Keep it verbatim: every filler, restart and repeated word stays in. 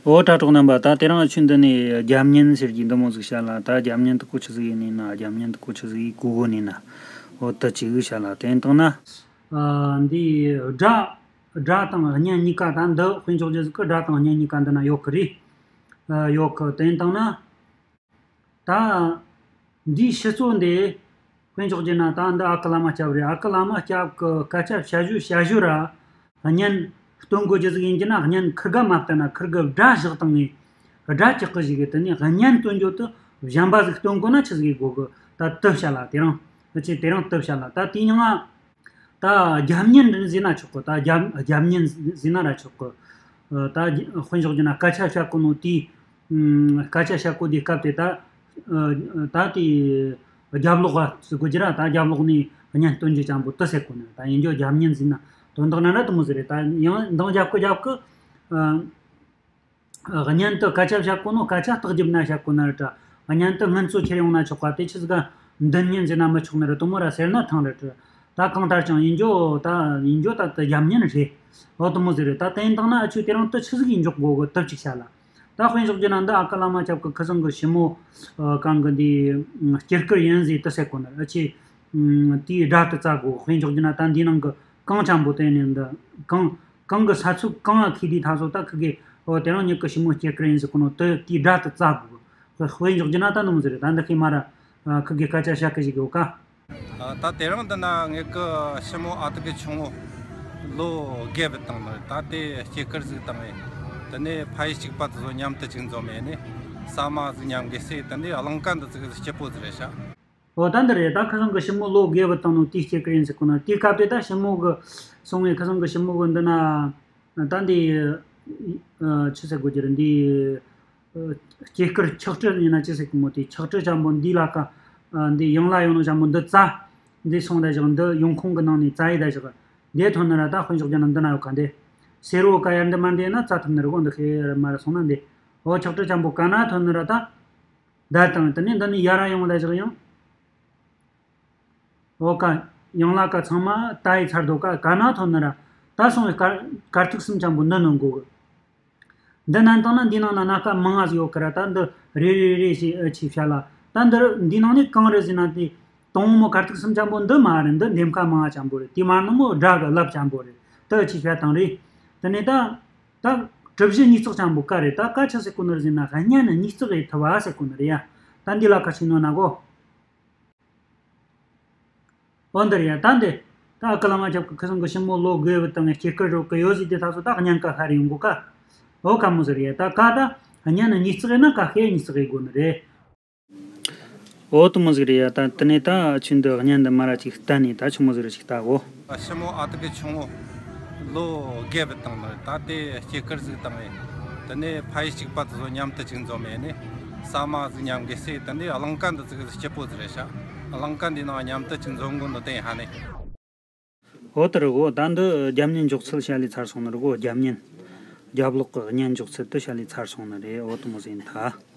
འོ་དྲ་གྲོགས་རྣམ་པ། ད་དེ་རིང་ཆུ་འདི་ནས་རྒྱབ་གཉན་ཟེར་གྱི་འདི་མོ་ཟིག་བཤད་ལ། ད་རྒྱབ་གཉན་དུ་གོ་ཆི་ཟིག་ཡིན་ནི་ན། རྒྱབ་གཉན་དུ་གོ་ཆི་ཟིག་ཡིན་གོ་གོ་ནི་ན། འོ་དུ་ཅིག་བཤད་ལ། དེ་ཡིན་དང་ན། ཨ། འདི་དགྲ་དགྲ་དང་གཉེན་གཉིས་ཀ། ད་འདི་དཔེ་འཇོག་རྒྱུ་ཟིག་གི་དགྲ་དང་གཉེན་གཉིས་ཀ་འདི་ན་ཡོད་གི་རེད། ཨ། ཡོད་གི། དེ་ཡིན་དང་ན། ད་འདིའི་ཕྱི་གཙོ་འདི་དཔེ་འཇོག་རྒྱུ་ན། ད་འདི་ཨ་ཁུ་བླ་མ་སྐྱབས་རེད། ཨ་ཁུ་བླ་མ་སྐྱབས་ཀྱི་སྐད་ཆ་བཤད་བཞུ་བཤད་བཞུ་ར། གཉེན་སྟོན་དགོས་རྒྱུ་ཟིག་ཡིན་རྒྱུ་ན། གཉེན་ཁིར་ག་མ་བསྟེན་ན། ཁིར་གི་དགྲ་བཞག་བཏང་ངས། དགྲ་ཅག་གི་ཞིག་གི་དེ་ནས་གཉེན་སྟོན་རྒྱུ་དུ་གཞན་པ་ཟིག་སྟོན་དགོས་ན་ཆི་ཟིག་དགོས་གི། ད་དུ་བཤད་ལ། དེ་རིང་ཨ་ཆེ་དེ་རིང་དུ་བཤད་ལ། ད་དེའི་མྱིང་ང་ད་རྒྱབ་གཉེན་ཟེར་ན་ཆོག་གི། ད་རྒྱབ་རྒྱབ་གཉེན་ཟེར་ན་ར་ཆོག་གི། ད་དཔེ་འཇོག་རྒྱུ་ན་སྐད་ཆ་བཤད་གོ་ནོ་དེའི། ཨ། སྐད་ཆ་བཤད་གོ་དེའི་སྐབས་དེ། ད་ད་དེ་རྒྱབ་ལོགས་ཟེར་དགོས་རྒྱུ་ར། ད་རྒྱབ་ལོགས་ནས་གཉེན་སྟོན་རྒྱུ་ཅན་པོ་དུ་ཟེར་གོ་ནི། ད་ཡིན་རྒྱུ་རྒྱབ་གཉེན་ཟེར་ན་དོན་དག་ན་ར་དུ་མོ་ཟིག་རེད། ད་ཡང་འདང་རྒྱབ་གི་རྒྱབ་གི། ཨ། གཉེན་དུ་སྐད་ཆ་བཤད་གོ་ནོ་སྐད་ཆ་རྟགས་རྒྱབ་ན་བཤད་གོ་ནི་རེད་དྲ། གཉེན་དུ་སྔོན་ཚོད་ཁྱེར་ཡོང་ན་ཆོག་ག། དེ་ཆི་ཟིག་ག་མདུན་གཉེན་ཟེར་ན་མི་ཆོག་ནི་རེད། དུ་མོ་ར་ཟེར་ན་ཐང་རེད་དྲ། ད་གང་ལྟར་ཀྱང་ཡིན་རྒྱུ་ད་ཡིན་རྒྱུ་ད་དུ་རྒྱབ་གཉེན་རེད། འོ་དུ་མོ་ཟིག་རེད། ད་དེ་ཡིན་དང་ན་ཨ་ཆུ་དེ་རིང་དུ་ཆི་ཟིག་ཡིན་འཇོག་དགོས་གི། དུ་གཅིག་བཤད་ལ། ད་དཔེ་འཇོག་རྒྱུ་ན་འདི་ཨ་ཁུ་བླ་མ་སྐྱབས་ཀྱི་ཁུ་སང་གི་ཞི་མོ། ཨ། གང་གི་འདི་སྐྱེས་སྐར་ཡིན་ཟེར་དུ་ཟེར་གོ་ནི། ཨ་ཆེ་དེའི་དགྲ་དུ་བཙལ་དགོས། དཔེ་འཇོག་རྒྱུ་ན་ད་འདི་ནང་གི་གང་ཅན་པོ་དེ་ནས་འདི་གང་གང་གི་ས་ཚུགས་གང་ང་ཁི་དེའི་ཐ་སོ་ད་ཁི་གེ། འོ་དེ་རིང་ཉིད་ཀྱི་ཞི་མོ་སྐྱེས་སྐར་ཡིན་ཟེར་གོ་ནོ་དུ་དེའི་དགྲ་དུ་བཙལ་དགོས། དཔེ་འཇོག་རྒྱུ་ན་ད་ནུ་མོ་ཟིག་རེད། ད་འདི་ཁི་མ་ར་ཁི་གེ་སྐད་ཆ་བཤད་གི་ཞིག་ཡོད་ག། ཨ། ད་དེ་རིང་འདི་ན་ངེད་ཀི་ཞི་མོ་ཨ་ཏི་གི་ཆུང་ངུ་ལོ་བརྒྱད་བུད་བཏང་ནི། ད་དེ་སྐྱེས་སྐར་ཟིག་བཏང་ངས། དེ་ནས་ཕ་ཡུལ་གཅིག་པ་དེ་ཚོ་མཉམ་དུ་གཅིག་འཛོམས་ཡས་ནས་ཟ་མ་ཟིག་མཉམ་གི་ཟས། དེ་ནས་གླིང་ཀ་འདི་ཚོ་གི་སྐྱིད་པོ་ཟིག་རེད་ཤག། འོ་ད་འདི་རེད། ད་ཁུ་སང་གི་ཞི་མོ་ལོ་བརྒྱད་བུད་བཏང་ནོ་དེའི་སྐྱེས་སྐར་ཡིན་ཟེར་གོ་ན། དེའི་སྐབས་དེ་ད་ཞི་མོ་གི་སོང་ངས་ཁུ་སང་གི་ཞི་མོ་གི་འདི་ན་ད་འདི། ཨ། ཆི་ཟེར་དགོས་རྒྱུ་རེད། འདི། ཨ། སྐྱེས་སྐར་ཆག་སྤྲི་ཡིན་ན་ཅི་ཟེར་གི་མོ། དེ་ཆག་སྤྲི་ཅན་པོ་འདི་ལ་ཀ། ཨ། འདི་ཡང་ལ་ཡོང་ནོ་ཅན་པོ་འདི་བཙལ། འདི་སོང་ད་བཞག་འདི་ཡོང་ཁུངས་གི་ནང་ནས་བཙལ་ཡི་ད་བཞག་འདི་ཐོན་ནི་ར། ད་དཔེ་འཇོག་རྒྱུ་ན་འདི་ན་ཡོད་ག། འདི་སེར་བོ་ཀ་ཡར་འདི་མར་འདི་ན་བཙལ་ཐུབ་ནི་རེད་གོ། འདི་ཤེས་ར་མ་ར་སོང་ན་འདི། འོ་ཆག་སྤྲི་ཅན་པོ་ག་ན་ཐོན་ནི་ར། ད་ད་དང་དེ་ནས་འདི་ནས་ཡར་ར་ཡོང་ད་བཞག་ཡང་། འོ་ཀ། ཡང་ལ་ཀ་ཚང་མ་ད་ཡི་ཚར་དོ་ཀ། ག་ན་ཐོན་ནི་ར། ད་སོང་བའི་དཀར་དཀར་ཐིག་གསུམ་ཅན་པོ་འདི་ནོན་གོ་གི། འདི་ནན་བཏང་ན་འདི་ནང་ན་སྣ་ཁ་མང་ང་ཟིག་ཡོད་ཀི་ར། ད་འདི་རེ་རེ་རེ་ཞེས་ཨ་ཆེ་བཤད་ལ། ད་འདི་འདི་ནང་ནས་གང་རེད་ཟེར་ན། དེ་དང་མོ་དཀར་ཐིག་གསུམ་ཅན་པོ་འདི་མ་རེད། འདི་འདེམས་ཁ་མང་ང་ཅན་པོ་རེད། དེ་མ་ནི་མོ་དགྲ་གི་རླབས་ཅན་པོ་རེད། དེ་ཨ་ཆེ་བཤད་དང་རེད། དེ་ནས་ད་ད་གྲུ་བཞི་ཉིས་བརྩེགས་ཅན་པོ་ཀ་རེད། ད་ཀ་ཆི་ཟེར་གོ་ནི་རེད་ཟེར་ན། གཉེན་ཉིས་བརྩེགས་ཡི་ཐུབ་བ་ཟེར་གོ་ནི་རེད་ཡ། ད་འདི་ལ་ཀ་ཆེ་ནོ་ན་གོ། འོ་འདིར་ཡ་ད་འདི། ད་ཨ་ཀ་བླ་མ་སྐྱབས་ཀྱི་ཁུ་སང་གི་ཞི་མོ་ལོ་དགུ་བུད་བཏང་ངས་སྐྱེས་སྐར་རོགས་གི་ཡོད་ཟིག་དེ་ད་སོ་ད་གཉན་ཀ་ཤར་ཡོང་གོ་ཀ། འོ་ཀ་མོ་ཟེར་ཡ། ད་ཀ་ད་གཉན་ཉིས་བརྩེགས་ཡིན་ན་ཀ་ཤེས་ཉིས་བརྩེགས་ཡི་དགོས་ནི་རེད། འོ་དུ་མོ་ཟིག་རེད་ཡ། ད་དེ་ནས་ད་ཆུ་འདི་གཉན་འདི་མ་ར་ཅིག་ལྟ་ནས་ད་ཆུ་མོ་ཟིག་རེ་ཅིག་ལྟ་གོ། ཞི་མོ་ཨ་ཏི་གི་ཆུང་ངུ་ལོ་བརྒྱད་བུད་བཏང་ནི། ད་དེ་སྐྱེས་སྐར་ཟིག་བཏང་ངས། དེ་ནས་ཕ་ཡུལ་གཅིག་པ་དེ་ཚོ་མཉམ་དུ་གཅིག་འཛོམས་ཡས་ནས་ཟ་མ་ཟིག་མཉམ་གི་ཟས། དེ་ནས་གླིང་ཀ་འདི་ཚོ་གི་སྐྱིད་པོ་ཟིག་རེད་ཤག། གླིང་ཀ་འདི་ནང་མཉམ་དུ་གཅིག་འཛོམས་གོ་ནོ་དེ་ཧ་ནས། འོ་དེ་རེད་གོ། ད་འདི་རྒྱབ་གཉེན་འཇོག་ཚུལ་བཤད་ལས་ཚར་སོང་ནི་རེད་གོ། རྒྱབ་གཉེན། རྒྱབ་ལོགས་གི་གཉེན་འཇོག་ཚུལ་དུ་བཤད་ལས་ཚར་སོང་ནི་རེད། འོ་དུ་མོ་ཟིན་ཐ།